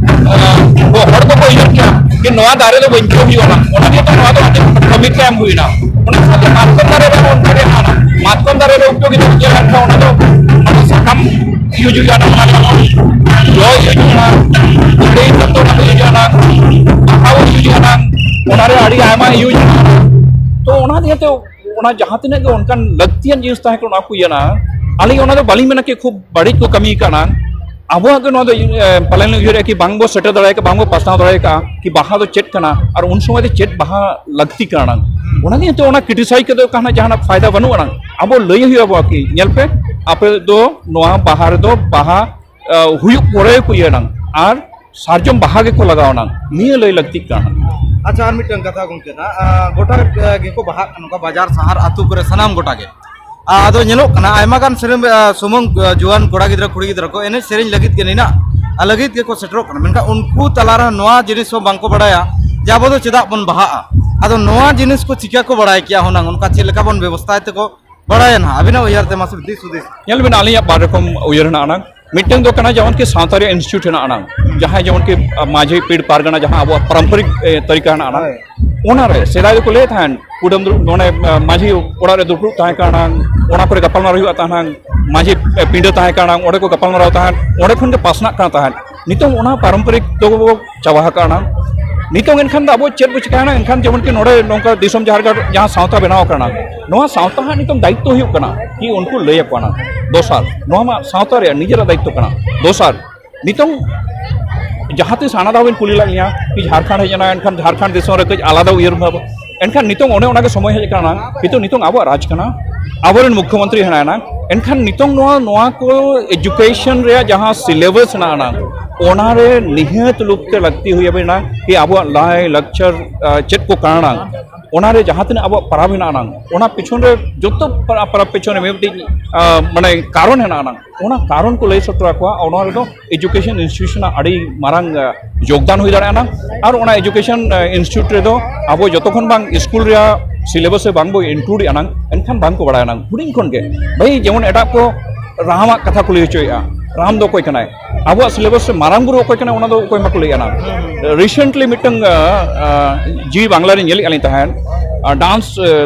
ᱟᱸ, ᱦᱚᱲ ᱫᱚᱠᱚ ᱩᱭᱦᱟᱹᱨ ᱠᱮᱭᱟ ᱡᱮ ᱱᱚᱣᱟ ᱫᱟᱨᱮ ᱫᱚ ᱵᱟᱧᱪᱟᱣ ᱦᱩᱭᱩᱜᱼᱟ ᱱᱟᱝ᱾ ᱚᱱᱟ ᱫᱤᱭᱮ ᱛᱮ ᱱᱚᱣᱟ ᱫᱚ ᱟᱹᱰᱤ ᱠᱟᱹᱢᱤ ᱛᱟᱭᱚᱢ ᱦᱩᱭᱱᱟ᱾ ᱚᱱᱟ ᱥᱟᱶᱛᱮ ᱢᱟᱛᱠᱚᱢ ᱫᱟᱨᱮ ᱨᱮᱦᱚᱸ ᱚᱱᱠᱟ ᱜᱮ ᱦᱮᱱᱟᱜᱼᱟ᱾ ᱢᱟᱛᱠᱚᱢ ᱫᱟᱨᱮ ᱨᱮ ᱩᱯᱚᱡᱳᱜᱤ ᱫᱚ ᱧᱮᱞ ᱞᱮᱱᱠᱷᱟᱱ ᱚᱱᱟ ᱫᱚ, ᱚᱱᱟ ᱫᱚ ᱥᱟᱠᱟᱢ ᱤᱭᱩᱡᱽ ᱦᱩᱭᱩᱜᱼᱟ, ᱚᱱᱟ ᱨᱮᱦᱚᱸ ᱡᱚ ᱤᱭᱩᱡᱽ ᱦᱩᱭᱩᱜᱼᱟ, ᱵᱟᱹᱲᱤᱡ ᱡᱚᱛᱚ ᱚᱱᱟ ᱠᱚ ᱤᱭᱩᱡᱽ ᱦᱩᱭᱩᱜᱼᱟ, ᱵᱟᱦᱟ ᱵᱚᱱ ᱤᱭᱩᱡᱽ ᱦᱩᱭᱩᱜᱼᱟ, ᱚᱱᱟ ᱨᱮ ᱟᱹᱰᱤ ᱟᱭᱢᱟ ᱤᱭᱩᱡᱽ ᱦᱩᱭᱩᱜᱼᱟ᱾ ᱛᱚ ᱚᱱᱟ ᱫᱤᱭᱮ ᱛᱮ ᱚᱱᱟ ᱡᱟᱦᱟᱸ ᱛᱤᱱᱟᱹᱜ ᱜᱮ ᱚᱱᱠᱟᱱ ᱞᱟᱹᱠᱛᱤᱭᱟᱱ ᱡᱤᱱᱤᱥ ᱛᱟᱦᱮᱸ ᱠᱟᱱᱟ, ᱚᱱᱟ ᱠᱚ ᱤᱭᱟᱹᱱᱟ᱾ ᱟᱹᱞᱤᱧ ᱚᱱᱟ ᱫᱚ ᱵᱟᱹᱞᱤᱧ ᱢᱮᱱᱟ ᱠᱤ ᱠᱷᱩᱵ ᱵᱟᱹᱲᱤᱡ ᱠᱚ ᱠᱟᱹᱢᱤ ᱠᱟᱱᱟ᱾ ᱟᱵᱚᱣᱟᱜ ᱜᱮ ᱱᱚᱣᱟ ᱫᱚ, ᱮ, ᱯᱟᱞᱮᱱ ᱞᱤᱧ ᱩᱭᱦᱟᱹᱨᱮᱫᱼᱟ ᱠᱤ ᱵᱟᱝ ᱵᱚ ᱥᱮᱴᱮᱨ ᱫᱟᱲᱮ ᱠᱟᱜᱼᱟ, ᱵᱟᱝ ᱵᱚ ᱯᱟᱥᱱᱟᱣ ᱫᱟᱲᱮ ᱠᱟᱜᱼᱟ ᱠᱤ ᱵᱟᱦᱟ ᱫᱚ ᱪᱮᱫ ᱠᱟᱱᱟ ᱟᱨ ᱩᱱ ᱥᱚᱢᱚᱭ ᱫᱚ ᱪᱮᱫ ᱵᱟᱦᱟ ᱞᱟᱹᱠᱛᱤ ᱠᱟᱱᱟ᱾ ᱚᱱᱟ ᱫᱤᱭᱮ ᱛᱮ ᱚᱱᱟ ᱠᱨᱤᱴᱤᱥᱟᱭᱤᱡᱽ ᱠᱟᱛᱮ ᱡᱟᱦᱟᱱᱟᱜ ᱯᱷᱟᱭᱫᱟ ᱵᱟᱹᱱᱩᱜ ᱟᱱᱟᱝ᱾ ᱟᱵᱚ ᱞᱟᱹᱭ ᱦᱩᱭᱩᱜ ᱟᱵᱚ ᱠᱤ ᱧᱮᱞ ᱯᱮ, ᱟᱯᱮ ᱫᱚ ᱱᱚᱣᱟ ᱵᱟᱦᱟ ᱨᱮᱫᱚ ᱵᱟᱦᱟ, ᱮ, ᱦᱩᱭᱩᱜ ᱯᱚᱨᱮ ᱠᱚ ᱤᱭᱟᱹ ᱟᱱᱟᱝ ᱟᱨ ᱥᱟᱨᱡᱚᱢ ᱵᱟᱦᱟ ᱜᱮᱠᱚ ᱞᱟᱜᱟᱣ ᱟᱱᱟᱝ, ᱱᱤᱭᱟᱹ ᱞᱟᱹᱭ ᱞᱟᱹᱠᱛᱤᱜ ᱠᱟᱱᱟ᱾ ᱟᱪᱪᱷᱟ, ᱟᱨ ᱢᱤᱫᱴᱟᱝ ᱠᱟᱛᱷᱟ ᱜᱚᱢᱠᱮ ᱱᱟᱜ, ᱟ, ᱜᱚᱴᱟ, ᱟ, ᱜᱮᱠᱚ ᱵᱟᱦᱟᱜ ᱠᱟᱱᱟ, ᱱᱚᱝᱠᱟ ᱵᱟᱡᱟᱨ ᱥᱟᱦᱟᱨ ᱟᱹᱛᱩ ᱠᱚᱨᱮ ᱥᱟᱱᱟᱢ ᱜᱚᱴᱟ ᱜᱮ᱾ ᱟ, ᱟᱫᱚ ᱧᱮᱞᱚᱜ ᱠᱟᱱᱟ ᱟᱭᱢᱟ ᱜᱟᱱ ᱥᱮᱨᱮᱧ, ᱟ, ᱥᱩᱢᱩᱝ, ᱟ, ᱡᱩᱣᱟᱹᱱ ᱠᱚᱲᱟ ᱜᱤᱫᱽᱨᱟᱹ ᱠᱩᱲᱤ ᱜᱤᱫᱽᱨᱟᱹ ᱠᱚ ᱮᱱᱮᱡ ᱥᱮᱨᱮᱧ ᱞᱟᱹᱜᱤᱫ ᱜᱮ ᱱᱤᱱᱟᱜ, ᱟ, ᱞᱟᱹᱜᱤᱫ ᱜᱮᱠᱚ ᱥᱮᱴᱮᱨᱚᱜ ᱠᱟᱱᱟ, ᱢᱮᱱᱠᱷᱟᱱ ᱩᱱᱠᱩ ᱛᱟᱞᱟᱨᱮ ᱱᱚᱣᱟ ᱡᱤᱱᱤᱥ ᱦᱚᱸ ᱵᱟᱝᱠᱚ ᱵᱟᱲᱟᱭᱟ ᱡᱮ ᱟᱵᱚ ᱫᱚ ᱪᱮᱫᱟᱜ ᱵᱚᱱ ᱵᱟᱦᱟᱜᱼᱟ᱾ ᱟᱫᱚ ᱱᱚᱣᱟ ᱡᱤᱱᱤᱥ ᱠᱚ ᱪᱤᱠᱟ ᱠᱚ ᱵᱟᱲᱟᱭ ᱠᱮᱭᱟ ᱦᱩᱱᱟᱹᱝ, ᱚᱱᱠᱟ ᱪᱮᱫ ᱞᱮᱠᱟ ᱵᱚᱱ ᱵᱮᱵᱚᱥᱛᱷᱟᱭ ᱛᱮᱠᱚ ᱵᱟᱲᱟᱭᱟ ᱱᱟᱦᱟᱜ, ᱟᱹᱵᱤᱱᱟᱜ ᱩᱭᱦᱟᱹᱨ ᱛᱮ ᱢᱟᱥᱮ ᱫᱤᱥ ᱦᱩᱫᱤᱥ᱾ ᱧᱮᱞ ᱵᱤᱱ, ᱟᱹᱞᱤᱧᱟᱜ ᱵᱟᱨ ᱨᱚᱠᱚᱢ ᱩᱭᱦᱟᱹᱨ ᱦᱮᱱᱟᱜ ᱟᱱᱟᱝ᱾ ᱢᱤᱫᱴᱟᱝ ᱫᱚ ᱠᱟᱱᱟ ᱡᱮᱢᱚᱱ ᱠᱤ ᱥᱟᱶᱛᱟ ᱨᱮᱭᱟᱜ ᱤᱱᱥᱴᱤᱴᱭᱩᱴ ᱦᱮᱱᱟᱜ ᱟᱱᱟᱝ, ᱡᱟᱦᱟᱸᱭ ᱡᱮᱢᱚᱱ ᱠᱤ, ᱟ, ᱢᱟᱹᱡᱷᱤ ᱯᱤᱲ ᱯᱟᱨᱜᱟᱱᱟ, ᱡᱟᱦᱟᱸ ᱟᱵᱚᱣᱟᱜ ᱯᱟᱨᱚᱢᱯᱚᱨᱤᱠ, ᱮ, ᱛᱟᱹᱨᱤᱠᱟ ᱦᱮᱱᱟᱜ ᱟᱱᱟᱝ᱾ ᱦᱳᱭ᱾ ᱚᱱᱟᱨᱮ ᱥᱮᱫᱟᱭ ᱫᱚᱠᱚ ᱞᱟᱹᱭᱮᱫ ᱛᱟᱦᱮᱸᱱ ᱠᱩᱰᱟᱹᱢ ᱫᱩᱲᱩᱵ, ᱱᱚᱰᱮ, ᱟ, ᱢᱟᱹᱡᱷᱤ ᱚᱲᱟᱜ ᱨᱮ ᱫᱩᱯᱲᱩᱵ ᱛᱟᱦᱮᱸ ᱠᱟᱱᱟ, ᱚᱱᱟ ᱠᱚᱨᱮ ᱜᱟᱯᱟᱞᱢᱟᱨᱟᱣ ᱦᱩᱭᱩᱜᱼᱟ ᱛᱟᱦᱮᱸᱱ, ᱢᱟᱹᱡᱷᱤ, ᱮ, ᱯᱤᱸᱰᱟᱹ ᱛᱟᱦᱮᱸ ᱠᱟᱱᱟ, ᱚᱸᱰᱮ ᱠᱚ ᱜᱟᱯᱟᱞᱢᱟᱨᱟᱣ ᱛᱟᱦᱮᱸᱱ, ᱚᱸᱰᱮ ᱠᱷᱚᱱ ᱜᱮ ᱯᱟᱥᱱᱟᱜ ᱠᱟᱱ ᱛᱟᱦᱮᱸᱱ᱾ ᱱᱤᱛᱚᱝ ᱚᱱᱟ ᱯᱟᱨᱚᱢᱯᱚᱨᱤᱠ ᱫᱚ ᱪᱟᱵᱟ ᱟᱠᱟᱱᱟ᱾ ᱱᱤᱛᱚᱝ ᱮᱱᱠᱷᱟᱱ ᱫᱚ ᱟᱵᱚ ᱪᱮᱫ ᱵᱚ ᱪᱤᱠᱟᱹᱭᱟ? ᱮᱱᱠᱷᱟᱱ ᱡᱮᱢᱚᱱ ᱠᱤ ᱱᱚᱰᱮ ᱱᱚᱝᱠᱟ ᱫᱤᱥᱚᱢ ᱡᱟᱦᱮᱨ ᱜᱟᱲ ᱡᱟᱦᱟᱸ ᱥᱟᱶᱛᱟ ᱵᱮᱱᱟᱣ ᱟᱠᱟᱱᱟ, ᱱᱚᱣᱟ ᱥᱟᱶᱛᱟ ᱦᱟᱸᱜ ᱱᱤᱛᱚᱝ ᱫᱟᱭᱤᱛᱛᱚ ᱦᱩᱭᱩᱜ ᱠᱟᱱᱟ ᱠᱤ ᱩᱱᱠᱩ ᱞᱟᱹᱭ ᱟᱠᱚ ᱠᱟᱱᱟ᱾ ᱫᱚᱥᱟᱨ, ᱱᱚᱣᱟ ᱢᱟ ᱥᱟᱶᱛᱟ ᱨᱮᱭᱟᱜ ᱱᱤᱡᱮᱨᱟᱜ ᱫᱟᱭᱤᱛᱛᱚ ᱠᱟᱱᱟ᱾ ᱫᱚᱥᱟᱨ, ᱱᱤᱛᱚᱝ ᱡᱟᱦᱟᱸ ᱛᱤᱥ ᱦᱟᱱᱟ ᱫᱷᱟᱣ ᱵᱤᱱ ᱠᱩᱞᱤ ᱞᱮᱫ ᱞᱤᱧᱟ ᱠᱤ ᱡᱷᱟᱨᱠᱷᱚᱸᱰ ᱦᱮᱡ ᱮᱱᱟ, ᱮᱱᱠᱷᱟᱱ ᱡᱷᱟᱨᱠᱷᱚᱸᱰ ᱫᱤᱥᱚᱢ ᱨᱮ ᱠᱟᱹᱡ ᱟᱞᱟᱫᱟ ᱩᱭᱦᱟᱹᱨ ᱵᱷᱟᱵᱽ, ᱮᱱᱠᱷᱟᱱ ᱱᱤᱛᱚᱝ ᱚᱱᱮ ᱚᱱᱟᱜᱮ ᱥᱚᱢᱚᱭ ᱦᱮᱡ ᱟᱠᱟᱱᱟ᱾ ᱱᱤᱛᱚᱝ, ᱱᱤᱛᱚᱝ ᱟᱵᱚᱣᱟᱜ ᱨᱟᱡᱽ ᱠᱟᱱᱟ, ᱟᱵᱚᱨᱮᱱ ᱢᱩᱠᱠᱷᱚᱢᱚᱱᱛᱨᱤ ᱦᱮᱱᱟᱭᱟ, ᱮᱱᱠᱷᱟᱱ ᱱᱤᱛᱚᱝ ᱱᱚᱣᱟ ᱱᱚᱣᱟ ᱠᱚ ᱮᱡᱩᱠᱮᱥᱚᱱ ᱨᱮᱭᱟᱜ ᱡᱟᱦᱟᱸ ᱥᱤᱞᱮᱵᱟᱥ ᱦᱮᱱᱟᱜ ᱟᱱᱟᱝ, ᱚᱱᱟᱨᱮ ᱱᱤᱦᱟᱹᱛ ᱞᱩᱠᱛᱮ ᱞᱟᱹᱠᱛᱤ ᱦᱩᱭ ᱟᱵᱚᱱᱟ ᱠᱤ ᱟᱵᱚᱣᱟᱜ ᱞᱟᱭ ᱞᱟᱠᱪᱟᱨ ᱪᱮᱫ ᱠᱚ ᱠᱟᱱᱟ, ᱚᱱᱟᱨᱮ ᱡᱟᱦᱟᱸ ᱛᱤᱱᱟᱹᱜ ᱟᱵᱚᱣᱟᱜ ᱯᱟᱨᱟᱵᱽ ᱦᱮᱱᱟᱜ ᱟᱱᱟᱝ, ᱚᱱᱟ ᱯᱤᱪᱷᱚᱱ ᱨᱮ ᱡᱚᱛᱚ ᱯᱟᱨᱟᱵᱽ ᱯᱤᱪᱷᱚᱱ ᱨᱮ ᱢᱤᱫᱴᱤᱡ ᱢᱟᱱᱮ ᱠᱟᱨᱚᱱ ᱦᱮᱱᱟᱜ ᱟᱱᱟᱝ, ᱚᱱᱟ ᱠᱟᱨᱚᱱ ᱠᱚ ᱞᱟᱹᱭ ᱥᱚᱫᱚᱨ ᱟᱠᱚᱣᱟ᱾ ᱚᱱᱟ ᱨᱮᱫᱚ ᱮᱡᱩᱠᱮᱥᱚᱱ ᱤᱱᱥᱴᱤᱴᱤᱭᱩᱥᱚᱱᱟᱜ ᱟᱹᱰᱤ ᱢᱟᱨᱟᱝ ᱡᱳᱜᱽᱫᱟᱱ ᱦᱩᱭ ᱫᱟᱲᱮᱭᱟᱜᱼᱟ ᱱᱟᱝ᱾ ᱟᱨ ᱚᱱᱟ ᱮᱡᱩᱠᱮᱥᱚᱱ ᱤᱱᱥᱴᱤᱴᱤᱭᱩᱴ ᱨᱮᱫᱚ ᱟᱵᱚ ᱡᱚᱛᱚ ᱠᱷᱚᱱ ᱵᱟᱝ ᱥᱠᱩᱞ ᱨᱮᱭᱟᱜ ᱥᱤᱞᱮᱵᱟᱥ ᱨᱮ ᱵᱟᱝ ᱵᱚ ᱤᱱᱠᱞᱩᱰ ᱮᱜᱼᱟ ᱱᱟᱝ, ᱮᱱᱠᱷᱟᱱ ᱵᱟᱝ ᱠᱚ ᱵᱟᱲᱟᱭᱟ ᱱᱟᱝ᱾ ᱦᱩᱰᱤᱧ ᱠᱷᱚᱱ ᱜᱮ ᱵᱷᱟᱹᱭ, ᱡᱮᱢᱚᱱ ᱮᱴᱟᱜ ᱠᱚ ᱨᱟᱢᱟᱜ ᱠᱟᱛᱷᱟ ᱠᱚ ᱞᱟᱹᱭ ᱦᱚᱪᱚᱭᱮᱫᱼᱟ, ᱨᱟᱢ ᱫᱚ ᱚᱠᱚᱭ ᱠᱟᱱᱟᱭ? ᱟᱵᱚᱣᱟᱜ ᱥᱤᱞᱮᱵᱟᱥ ᱨᱮ ᱢᱟᱨᱟᱝ ᱵᱩᱨᱩ ᱚᱠᱚᱭ ᱠᱟᱱᱟ, ᱚᱱᱟ ᱫᱚ ᱚᱠᱚᱭ ᱵᱟᱠᱚ ᱞᱟᱹᱭᱮᱫᱼᱟ ᱱᱟᱝ᱾ ᱨᱤᱥᱮᱱᱴᱞᱤ ᱢᱤᱫᱴᱟᱝ ᱡᱤ ᱵᱟᱝᱞᱟ ᱨᱮ ᱧᱮᱞᱮᱫᱼᱟ ᱞᱤᱧ ᱛᱟᱦᱮᱸᱫ, ᱰᱟᱱᱥ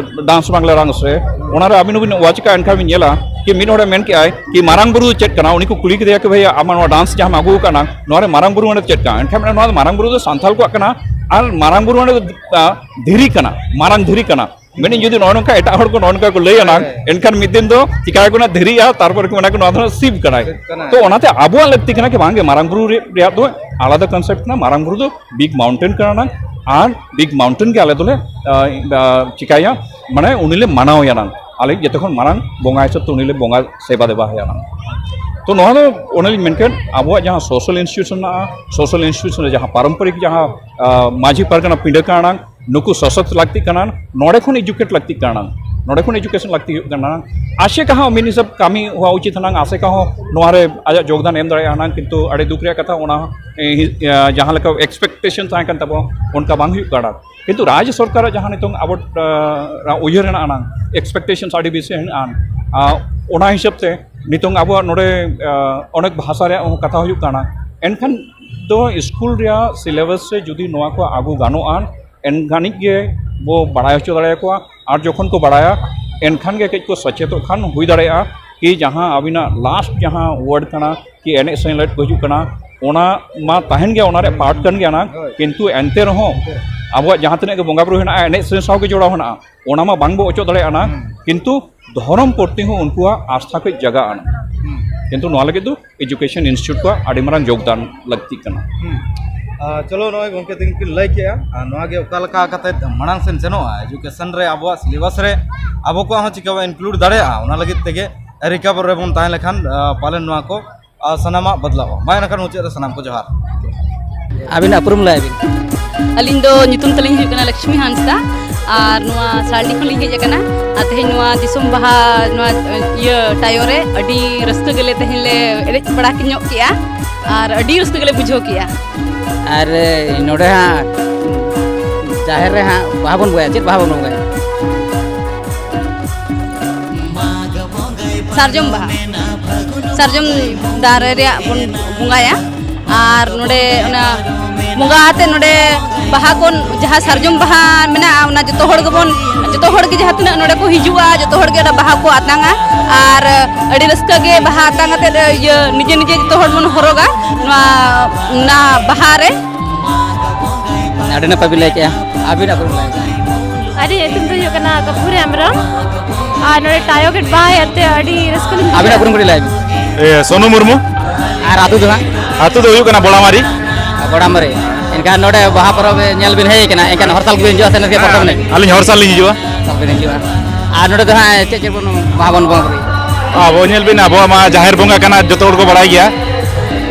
ᱰᱟᱱᱥ ᱵᱟᱝᱞᱟ ᱰᱟᱱᱥ ᱨᱮ, ᱚᱱᱟᱨᱮ ᱟᱹᱵᱤᱱ ᱦᱚᱸᱵᱤᱱ ᱣᱟᱪ ᱠᱟᱜᱼᱟ, ᱮᱱᱠᱷᱟᱱ ᱵᱤᱱ ᱧᱮᱞᱟ ᱠᱤ ᱢᱤᱫ ᱦᱚᱲᱮ ᱢᱮᱱ ᱠᱮᱜᱼᱟᱭ ᱠᱤ ᱢᱟᱨᱟᱝ ᱵᱩᱨᱩ ᱫᱚ ᱪᱮᱫ ᱠᱟᱱᱟ? ᱩᱱᱤ ᱠᱚ ᱠᱩᱞᱤ ᱠᱮᱫᱮᱭᱟ ᱠᱤ ᱵᱷᱟᱹᱭ, ᱟᱢᱟᱜ ᱱᱚᱣᱟ ᱰᱟᱱᱥ ᱡᱟᱦᱟᱸᱢ ᱟᱹᱜᱩ ᱟᱠᱟᱫ ᱱᱟᱝ, ᱱᱚᱣᱟ ᱨᱮ ᱢᱟᱨᱟᱝ ᱵᱩᱨᱩ ᱢᱟᱱᱮ ᱫᱚ ᱪᱮᱫ ᱠᱟᱱᱟ? ᱮᱱᱠᱷᱟᱱ ᱢᱮᱱᱟ, ᱱᱚᱣᱟ ᱫᱚ ᱢᱟᱨᱟᱝ ᱵᱩᱨᱩ ᱫᱚ ᱥᱟᱱᱛᱟᱲ ᱠᱚᱣᱟᱜ ᱠᱟᱱᱟ, ᱟᱨ ᱢᱟᱨᱟᱝ ᱵᱩᱨᱩ ᱢᱟᱱᱮ ᱫᱚ, ᱟ, ᱫᱷᱤᱨᱤ ᱠᱟᱱᱟ, ᱢᱟᱨᱟᱝ ᱫᱷᱤᱨᱤ ᱠᱟᱱᱟ᱾ ᱢᱮᱱᱮᱫ ᱡᱩᱫᱤ ᱱᱚᱜᱼᱚ ᱱᱚᱝᱠᱟ ᱮᱴᱟᱜ ᱦᱚᱲ ᱠᱚ ᱱᱚᱜᱼᱚ ᱱᱚᱝᱠᱟ ᱠᱚ ᱞᱟᱹᱭᱟ ᱱᱟᱝ, ᱦᱮᱸ᱾ ᱮᱱᱠᱷᱟᱱ ᱢᱤᱫ ᱫᱤᱱ ᱫᱚ ᱪᱤᱠᱟ ᱠᱚ ᱱᱟ ᱫᱷᱤᱨᱤᱜᱼᱟ, ᱛᱟᱨᱯᱚᱨᱮ ᱠᱚ ᱢᱮᱱᱟ ᱠᱚ ᱱᱚᱣᱟ ᱫᱚ ᱥᱤᱵ ᱠᱟᱱᱟᱭ᱾ ᱥᱤᱵ ᱠᱟᱱᱟᱭ᱾ ᱛᱚ ᱚᱱᱟᱛᱮ ᱟᱵᱚᱣᱟᱜ ᱞᱟᱹᱠᱛᱤ ᱠᱟᱱᱟ ᱠᱤ ᱵᱟᱝᱜᱮ, ᱢᱟᱨᱟᱝ ᱵᱩᱨᱩ ᱨᱮ-, ᱨᱮᱭᱟᱜ ᱫᱚ ᱟᱞᱟᱫᱟ ᱠᱚᱱᱥᱮᱯᱴ ᱠᱟᱱᱟ, ᱢᱟᱨᱟᱝ ᱵᱩᱨᱩ ᱫᱚ ᱵᱤᱜᱽ ᱢᱟᱣᱩᱱᱴᱮᱱ ᱠᱟᱱᱟ ᱱᱟᱝ, ᱟᱨ ᱵᱤᱜᱽ ᱢᱟᱣᱩᱱᱴᱮᱱ ᱜᱮ ᱟᱞᱮ ᱫᱚᱞᱮ, ᱟ, ᱟ, ᱪᱤᱠᱟᱹᱭᱟ, ᱢᱟᱱᱮ ᱩᱱᱤ ᱞᱮ ᱢᱟᱱᱟᱣᱮᱭᱟ ᱱᱟᱝ, ᱟᱞᱮ ᱡᱚᱛᱚ ᱠᱷᱚᱱ ᱢᱟᱨᱟᱝ ᱵᱚᱸᱜᱟ ᱦᱤᱥᱟᱹᱵ ᱛᱮ ᱩᱱᱤ ᱞᱮ ᱵᱚᱸᱜᱟ ᱥᱮᱵᱟ ᱫᱮᱵᱟ ᱟᱭᱟ ᱱᱟᱝ᱾ ᱛᱚ ᱱᱚᱣᱟ ᱫᱚ ᱚᱱᱮ ᱞᱤᱧ ᱢᱮᱱ ᱠᱮᱫ, ᱟᱵᱚᱣᱟᱜ ᱡᱟᱦᱟᱸ ᱥᱳᱥᱟᱞ ᱤᱱᱥᱴᱤᱴᱤᱭᱩᱥᱚᱱ ᱢᱮᱱᱟᱜᱼᱟ, ᱥᱳᱥᱟᱞ ᱤᱱᱥᱴᱤᱴᱤᱭᱩᱥᱚᱱ ᱨᱮ ᱡᱟᱦᱟᱸ ᱯᱟᱨᱚᱢᱯᱚᱨᱤᱠ ᱡᱟᱦᱟᱸ, ᱟ, ᱢᱟᱹᱡᱷᱤ ᱯᱟᱨᱜᱟᱱᱟ ᱯᱤᱸᱰᱟᱹ ᱠᱟᱱᱟ ᱱᱟᱝ, ᱱᱩᱠᱩ ᱥᱚᱥᱚᱠᱛ ᱞᱟᱹᱠᱛᱤᱜ ᱠᱟᱱᱟ, ᱱᱚᱰᱮ ᱠᱷᱚᱱ ᱮᱡᱩᱠᱮᱴ ᱞᱟᱹᱠᱛᱤᱜ ᱠᱟᱱᱟ, ᱱᱚᱰᱮ ᱠᱷᱚᱱ ᱮᱡᱩᱠᱮᱥᱚᱱ ᱞᱟᱹᱠᱛᱤ ᱦᱩᱭᱩᱜ ᱠᱟᱱᱟ᱾ ᱟᱥᱮᱠᱟ ᱦᱚᱸ ᱢᱤᱫ ᱦᱤᱥᱟᱹᱵ ᱠᱟᱹᱢᱤ ᱦᱩᱭ ᱩᱪᱤᱛ ᱦᱩᱱᱟᱝ, ᱟᱥᱮᱠᱟ ᱦᱚᱸ ᱱᱚᱣᱟ ᱨᱮ ᱟᱭᱟᱜ ᱡᱳᱜᱽᱫᱟᱱ ᱮᱢ ᱫᱟᱲᱮᱭᱟᱜᱼᱟ ᱦᱩᱱᱟᱝ, ᱠᱤᱱᱛᱩ ᱟᱹᱰᱤ ᱫᱩᱠ ᱨᱮᱭᱟᱜ ᱠᱟᱛᱷᱟ, ᱚᱱᱟ, ᱮ, ᱦᱤ-, ᱮ, ᱡᱟᱦᱟᱸ ᱞᱮᱠᱟ ᱮᱠᱥᱯᱮᱠᱴᱮᱥᱚᱱ ᱛᱟᱦᱮᱸ ᱠᱟᱱ ᱛᱟᱵᱚᱱᱟ, ᱚᱱᱠᱟ ᱵᱟᱝ ᱦᱩᱭᱩᱜ ᱠᱟᱱᱟ᱾ ᱠᱤᱱᱛᱩ ᱨᱟᱡᱽ ᱥᱚᱨᱠᱟᱨᱟᱜ ᱡᱟᱦᱟᱸ ᱱᱤᱛᱚᱝ ᱟᱵᱚ, ᱟ, ᱩᱭᱦᱟᱹᱨ ᱦᱮᱱᱟᱜ ᱟᱱᱟᱝ, ᱮᱠᱥᱯᱮᱠᱴᱮᱥᱚᱱ ᱟᱹᱰᱤ ᱵᱮᱥᱤ ᱦᱮᱱᱟᱜᱼᱟ, ᱟ, ᱚᱱᱟ ᱦᱤᱥᱟᱹᱵ ᱛᱮ ᱱᱤᱛᱚᱝ ᱟᱵᱚᱣᱟᱜ ᱱᱚᱰᱮ, ᱟ, ᱚᱱᱮᱠ ᱵᱷᱟᱥᱟ ᱨᱮᱭᱟᱜ ᱦᱚᱸ ᱠᱟᱛᱷᱟ ᱦᱩᱭᱩᱜ ᱠᱟᱱᱟ, ᱮᱱᱠᱷᱟᱱ ᱫᱚ ᱥᱠᱩᱞ ᱨᱮᱭᱟᱜ ᱥᱤᱞᱮᱵᱟᱥ ᱨᱮ ᱡᱩᱫᱤ ᱱᱚᱣᱟ ᱠᱚ ᱟᱹᱜᱩ ᱜᱟᱱᱚᱜᱼᱟ, ᱮᱱᱠᱷᱟᱱᱤᱡ ᱜᱮ ᱵᱚ ᱵᱟᱲᱟᱭ ᱦᱚᱪᱚ ᱫᱟᱲᱮᱭᱟᱠᱚᱣᱟ᱾ ᱟᱨ ᱡᱚᱠᱷᱚᱱ ᱠᱚ ᱵᱟᱲᱟᱭᱟ, ᱮᱱᱠᱷᱟᱱ ᱜᱮ ᱠᱟᱹᱡ ᱠᱚ ᱥᱚᱪᱮᱛᱚᱜ ᱠᱷᱟᱱ ᱦᱩᱭ ᱫᱟᱲᱮᱭᱟᱜᱼᱟ ᱠᱤ ᱡᱟᱦᱟᱸ ᱟᱹᱵᱤᱱᱟᱜ ᱞᱟᱥᱴ ᱡᱟᱦᱟᱸ ᱣᱟᱨᱰ ᱠᱟᱱᱟ ᱠᱤ ᱮᱱᱮᱡ ᱥᱮᱨᱮᱧ ᱞᱟᱹᱜᱤᱫ ᱠᱚ ᱦᱤᱡᱩᱜ ᱠᱟᱱᱟ, ᱚᱱᱟ ᱢᱟ ᱛᱟᱦᱮᱱ ᱜᱮᱭᱟ, ᱚᱱᱟ ᱨᱮᱭᱟᱜ ᱯᱟᱨᱴ ᱠᱟᱱ ᱜᱮᱭᱟ ᱱᱟᱝ, ᱦᱳᱭ᱾ ᱠᱤᱱᱛᱩ ᱮᱱᱛᱮ ᱨᱮᱦᱚᱸ ᱟᱵᱚᱣᱟᱜ ᱡᱟᱦᱟᱸ ᱛᱤᱱᱟᱹᱜ ᱜᱮ ᱵᱚᱸᱜᱟ ᱵᱩᱨᱩ ᱦᱮᱱᱟᱜᱼᱟ, ᱮᱱᱮᱡ ᱥᱮᱨᱮᱧ ᱥᱟᱶ ᱜᱮ ᱡᱚᱲᱟᱣ ᱦᱮᱱᱟᱜᱼᱟ, ᱚᱱᱟ ᱢᱟ ᱵᱟᱝ ᱵᱚ ᱚᱪᱚᱜ ᱫᱟᱲᱮᱭᱟᱜᱼᱟ ᱱᱟᱝ, ᱦᱩᱸ᱾ ᱠᱤᱱᱛᱩ ᱫᱷᱚᱨᱚᱢ ᱯᱨᱚᱛᱤ ᱦᱚᱸ ᱩᱱᱠᱩᱣᱟᱜ ᱟᱥᱛᱷᱟ ᱠᱟᱹᱡ ᱡᱟᱜᱟᱜᱼᱟ ᱱᱟᱝ᱾ ᱦᱩᱸ᱾ ᱠᱤᱱᱛᱩ ᱱᱚᱣᱟ ᱞᱟᱹᱜᱤᱫ ᱫᱚ ᱮᱡᱩᱠᱮᱥᱚᱱ ᱤᱱᱥᱴᱤᱴᱤᱭᱩᱴ ᱠᱚᱣᱟᱜ ᱟᱹᱰᱤ ᱢᱟᱨᱟᱝ ᱡᱳᱜᱽᱫᱟᱱ ᱞᱟᱹᱠᱛᱤᱜ ᱠᱟᱱᱟ᱾ ᱦᱩᱸ᱾ ᱟᱨ ᱪᱚᱞᱚ, ᱱᱚᱜᱼᱚᱭ ᱜᱚᱢᱠᱮ ᱛᱟᱹᱠᱤᱱ ᱠᱤᱱ ᱞᱟᱹᱭ ᱠᱮᱜᱼᱟ, ᱟᱨ ᱱᱚᱣᱟ ᱜᱮ ᱚᱠᱟ ᱞᱮᱠᱟ ᱠᱟᱛᱮ ᱢᱟᱲᱟᱝ ᱥᱮᱱ ᱥᱮᱱᱚᱜᱼᱟ, ᱮᱡᱩᱠᱮᱥᱚᱱ ᱨᱮ ᱟᱵᱚᱣᱟᱜ ᱥᱤᱞᱮᱵᱟᱥ ᱨᱮ ᱟᱵᱚ ᱠᱚᱣᱟᱜ ᱦᱚᱸ ᱪᱤᱠᱟᱹ ᱵᱚ ᱤᱱᱠᱞᱩᱰ ᱫᱟᱲᱮᱭᱟᱜᱼᱟ, ᱚᱱᱟ ᱞᱟᱹᱜᱤᱫ ᱛᱮᱜᱮ ᱨᱤᱠᱟᱵᱚᱨ ᱨᱮᱵᱚᱱ ᱛᱟᱦᱮᱸ ᱞᱮᱠᱷᱟᱱ, ᱟ, ᱯᱟᱞᱮᱱ ᱱᱚᱣᱟ ᱠᱚ, ᱟ, ᱥᱟᱱᱟᱢᱟᱜ ᱵᱚᱫᱞᱟᱜᱼᱟ᱾ ᱢᱟ ᱮᱱᱠᱷᱟᱱ ᱢᱩᱪᱟᱹᱫ ᱨᱮ ᱥᱟᱱᱟᱢ ᱠᱚ ᱡᱚᱦᱟᱨ᱾ ᱟᱹᱵᱤᱱᱟᱜ ᱩᱯᱨᱩᱢ ᱞᱟᱹᱭ ᱵᱤᱱ᱾ ᱟᱹᱞᱤᱧ ᱫᱚ ᱧᱩᱛᱩᱢ ᱛᱟᱹᱞᱤᱧ ᱦᱩᱭᱩᱜ ᱠᱟᱱᱟ ᱞᱚᱠᱥᱢᱤ ᱦᱟᱸᱥᱫᱟ, ᱟᱨ ᱱᱚᱣᱟ ᱥᱟᱞᱰᱤ ᱠᱷᱚᱱ ᱞᱤᱧ ᱦᱮᱡ ᱟᱠᱟᱱᱟ᱾ ᱟᱨ ᱛᱮᱦᱮᱧ ᱱᱚᱣᱟ ᱫᱤᱥᱚᱢ ᱵᱟᱦᱟ, ᱱᱚᱣᱟ, ᱤᱭᱟᱹ, ᱴᱟᱭᱳ ᱨᱮ ᱟᱹᱰᱤ ᱨᱟᱹᱥᱠᱟᱹ ᱜᱮᱞᱮ ᱛᱮᱦᱮᱧ ᱞᱮ ᱮᱱᱮᱡ ᱵᱟᱲᱟ ᱧᱚᱜ ᱠᱮᱜᱼᱟ, ᱟᱨ ᱟᱹᱰᱤ ᱨᱟᱹᱥᱠᱟᱹ ᱜᱮᱞᱮ ᱵᱩᱡᱷᱟᱹᱣ ᱠᱮᱜᱼᱟ᱾ ᱟᱨ ᱱᱚᱰᱮ ᱦᱟᱸᱜ ᱡᱟᱦᱮᱨ ᱨᱮ ᱦᱟᱸᱜ ᱵᱟᱦᱟ ᱵᱚᱱ ᱵᱚᱸᱜᱟᱭᱟ᱾ ᱪᱮᱫ ᱵᱟᱦᱟ ᱵᱚᱱ ᱵᱚᱸᱜᱟᱭᱟ? ᱥᱟᱨᱡᱚᱢ ᱵᱟᱦᱟ, ᱥᱟᱨᱡᱚᱢ ᱫᱟᱨᱮ ᱨᱮᱭᱟᱜ ᱵᱚᱱ ᱵᱚᱸᱜᱟᱭᱟ᱾ ᱟᱨ ᱱᱚᱰᱮ ᱚᱱᱟ ᱵᱚᱸᱜᱟ ᱟᱛᱮ ᱱᱚᱰᱮ ᱵᱟᱦᱟ ᱠᱚ, ᱡᱟᱦᱟᱸ ᱥᱟᱨᱡᱚᱢ ᱵᱟᱦᱟ ᱢᱮᱱᱟᱜᱼᱟ, ᱚᱱᱟ ᱡᱚᱛᱚ ᱦᱚᱲ ᱜᱮᱵᱚᱱ, ᱡᱚᱛᱚ ᱦᱚᱲ ᱜᱮ ᱡᱟᱦᱟᱸ ᱛᱤᱱᱟᱹᱜ ᱱᱚᱰᱮ ᱠᱚ ᱦᱤᱡᱩᱜᱼᱟ, ᱡᱚᱛᱚ ᱦᱚᱲ ᱜᱮ ᱚᱱᱟ ᱵᱟᱦᱟ ᱠᱚ ᱟᱛᱟᱝᱟ᱾ ᱟᱨ ᱟᱹᱰᱤ ᱨᱟᱹᱥᱠᱟᱹ ᱜᱮ ᱵᱟᱦᱟ ᱟᱛᱟᱝ ᱟᱛᱮ, ᱤᱭᱟᱹ, ᱱᱤᱡᱮ ᱱᱤᱡᱮ ᱡᱚᱛᱚ ᱦᱚᱲ ᱵᱚᱱ ᱦᱚᱨᱚᱜᱟ ᱱᱚᱣᱟ, ᱚᱱᱟ ᱵᱟᱦᱟ ᱨᱮ᱾ ᱟᱹᱰᱤ ᱱᱟᱯᱟᱭ ᱵᱤᱱ ᱞᱟᱹᱭ ᱠᱮᱜᱼᱟ᱾ ᱟᱹᱵᱤᱱᱟᱜ ᱩᱯᱨᱩᱢ ᱞᱟᱹᱭ ᱵᱤᱱ᱾ ᱟᱹᱞᱤᱧᱟᱜ ᱧᱩᱛᱩᱢ ᱫᱚ ᱦᱩᱭᱩᱜ ᱠᱟᱱᱟ ᱠᱟᱹᱯᱩᱨᱤ ᱦᱮᱢᱵᱨᱚᱢ᱾ ᱟᱨ ᱱᱚᱰᱮ ᱴᱟᱭᱳ ᱜᱮᱴ ᱵᱟᱦᱟ ᱧᱮᱞᱛᱮ ᱟᱹᱰᱤ ᱨᱟᱹᱥᱠᱟᱹ ᱞᱤᱧ ᱵᱩᱡᱷᱟᱹᱣᱟ᱾ ᱟᱹᱵᱤᱱᱟᱜ ᱩᱯᱨᱩᱢ ᱠᱟᱹᱴᱤᱡ ᱞᱟᱹᱭ ᱵᱤᱱ᱾ ᱮ, ᱥᱳᱱᱩ ᱢᱩᱨᱢᱩ᱾ ᱟᱨ ᱟᱹᱛᱩ ᱫᱚ ᱦᱟᱸᱜ? ᱟᱹᱛᱩ ᱫᱚ ᱦᱩᱭᱩᱜ ᱠᱟᱱᱟ ᱵᱚᱲᱟᱢᱟᱨᱤ᱾ ᱵᱚᱲᱟᱢᱟᱨᱤ᱾ ᱮᱱᱠᱷᱟᱱ ᱱᱚᱰᱮ ᱵᱟᱦᱟ ᱯᱚᱨᱚᱵᱽ ᱧᱮᱞ ᱵᱤᱱ ᱦᱮᱡ ᱟᱠᱟᱱᱟ, ᱮᱱᱠᱷᱟᱱ ᱦᱚᱨ ᱥᱟᱞ ᱜᱮᱵᱤᱱ ᱦᱤᱡᱩᱜᱼᱟ ᱥᱮ ᱱᱟᱥᱮ ᱯᱚᱨᱚᱵᱽ ᱮᱱᱮᱡ? ᱟᱹᱞᱤᱧ ᱦᱚᱨ ᱥᱟᱞ ᱞᱤᱧ ᱦᱤᱡᱩᱜᱼᱟ᱾ ᱦᱚᱨ ᱥᱟᱞ ᱵᱤᱱ ᱦᱤᱡᱩᱜᱼᱟ᱾ ᱟᱨ ᱱᱚᱰᱮ ᱫᱚ ᱦᱟᱸᱜ ᱪᱮᱫ ᱪᱮᱫ ᱵᱚᱱ ᱵᱟᱦᱟ ᱵᱚᱱ ᱵᱚᱸᱜᱟ ᱵᱩᱨᱩᱭᱟ? ᱟᱵᱚ ᱧᱮᱞ ᱵᱤᱱ, ᱟᱵᱚᱣᱟᱜ ᱢᱟ ᱡᱟᱦᱮᱨ ᱵᱚᱸᱜᱟ ᱠᱟᱱᱟ, ᱡᱚᱛᱚ ᱦᱚᱲ ᱠᱚ ᱵᱟᱲᱟᱭ ᱜᱮᱭᱟ᱾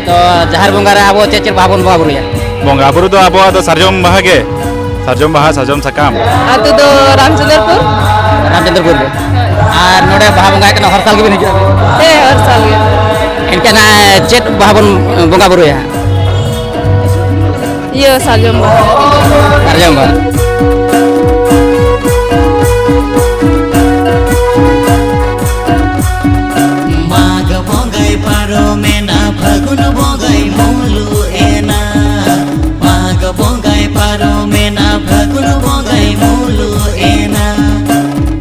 ᱛᱚ ᱡᱟᱦᱮᱨ ᱵᱚᱸᱜᱟ ᱨᱮ ᱟᱵᱚ ᱪᱮᱫ ᱪᱮᱫ ᱵᱟᱦᱟ ᱵᱚᱱ ᱵᱚᱸᱜᱟ ᱵᱩᱨᱩᱭᱟ? ᱵᱚᱸᱜᱟ ᱵᱩᱨᱩ ᱫᱚ ᱟᱵᱚᱣᱟᱜ ᱫᱚ ᱥᱟᱨᱡᱚᱢ ᱵᱟᱦᱟ ᱜᱮ, ᱥᱟᱨᱡᱚᱢ ᱵᱟᱦᱟ, ᱥᱟᱨᱡᱚᱢ ᱥᱟᱠᱟᱢ᱾ ᱟᱹᱛᱩ ᱫᱚ ᱨᱟᱢᱪᱚᱸᱫᱽᱨᱯᱩᱨ᱾ ᱨᱟᱢᱪᱚᱸᱫᱽᱨᱯᱩᱨ ᱜᱮ᱾ ᱟᱨ ᱱᱚᱰᱮ ᱵᱟᱦᱟ ᱵᱚᱸᱜᱟ ᱦᱩᱭᱩᱜ ᱠᱟᱱᱟ, ᱦᱚᱨ ᱥᱟᱞ ᱜᱮᱵᱤᱱ ᱦᱤᱡᱩᱜᱼᱟ? ᱦᱮᱸ, ᱦᱚᱨ ᱥᱟᱞ ᱜᱮ᱾ ᱮᱱᱠᱷᱟᱱ, ᱟᱨ ᱪᱮᱫ ᱵᱟᱦᱟ ᱵᱚᱱ ᱵᱚᱸᱜᱟ ᱵᱩᱨᱩᱭᱟ? ᱤᱭᱟᱹ, ᱥᱟᱨᱡᱚᱢ ᱵᱟᱦᱟ᱾ ᱥᱟᱨᱡᱚᱢ ᱵᱟᱦᱟ᱾ ᱢᱟᱜᱽ ᱵᱚᱸᱜᱟᱭ ᱯᱟᱨᱚᱢᱮᱱᱟ, ᱯᱷᱟᱹᱜᱩᱱ ᱵᱚᱸᱜᱟᱭ ᱢᱩᱞᱩᱜ ᱮᱱᱟ᱾ ᱢᱟᱜᱽ ᱵᱚᱸᱜᱟᱭ ᱯᱟᱨᱚᱢᱮᱱᱟ, ᱯᱷᱟᱹᱜᱩᱱ ᱵᱚᱸᱜᱟᱭ ᱢᱩᱞᱩᱜ ᱮᱱᱟ᱾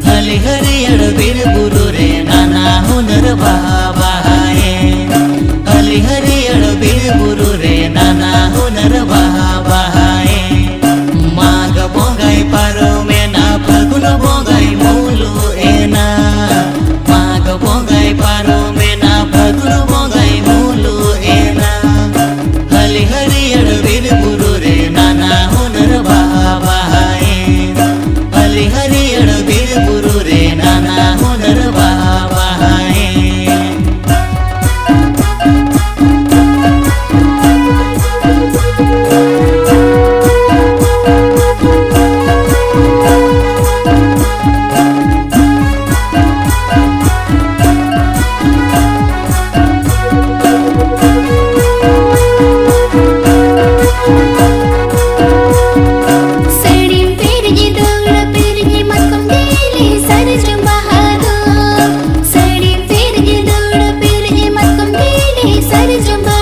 ᱦᱟᱹᱞᱤ ᱦᱟᱹᱨᱭᱟᱹᱲ ᱵᱤᱨ ᱵᱩᱨᱩ ᱨᱮ ᱱᱟᱱᱟ ᱦᱩᱱᱟᱹᱨ ᱵᱟᱦᱟ ᱵᱟᱦᱟᱭᱮᱱ᱾ ᱦᱟᱹᱞᱤ ᱦᱟᱹᱨᱭᱟᱹᱲ ᱵᱤᱨ ᱵᱩᱨᱩ ᱨᱮ ᱱᱟᱱᱟ ᱦᱩᱱᱟᱹᱨ ᱵᱟᱦᱟ ᱵᱟᱦᱟᱭᱮᱱ᱾ ᱢᱟᱜᱽ ᱵᱚᱸᱜᱟᱭ ᱯᱟᱨᱚᱢᱮᱱᱟ, ᱯᱷᱟᱹᱜᱩᱱ ᱵᱚᱸᱜᱟᱭ ᱢᱩᱞᱩᱜ ᱮᱱᱟ᱾ ᱢᱟᱜᱽ ᱵᱚᱸᱜᱟᱭ ᱯᱟᱨᱚᱢᱮᱱᱟ, ᱯᱷᱟᱹᱜᱩᱱ ᱵᱚᱸᱜᱟᱭ ᱢᱩᱞᱩᱜ ᱮᱱᱟ᱾ ᱦᱟᱹᱞᱤ ᱦᱟᱹᱨᱭᱟᱹᱲ ᱵᱤᱨ ᱵᱩᱨᱩ ᱨᱮ ᱱᱟᱱᱟ ᱦᱩᱱᱟᱹᱨ ᱵᱟᱦᱟ ᱵᱟᱦᱟᱭᱮᱱ᱾ ᱦᱟᱹᱞᱤ ᱦᱟᱹᱨᱭᱟᱹᱲ ᱵᱤᱨ ᱵᱩᱨᱩ ᱨᱮ ᱱᱟᱱᱟ ᱦᱩᱱᱟᱹᱨ ᱵᱟᱦᱟ ᱵᱟᱦᱟᱭᱮᱱ᱾ ᱟᱨᱮ ᱡᱟᱢᱟ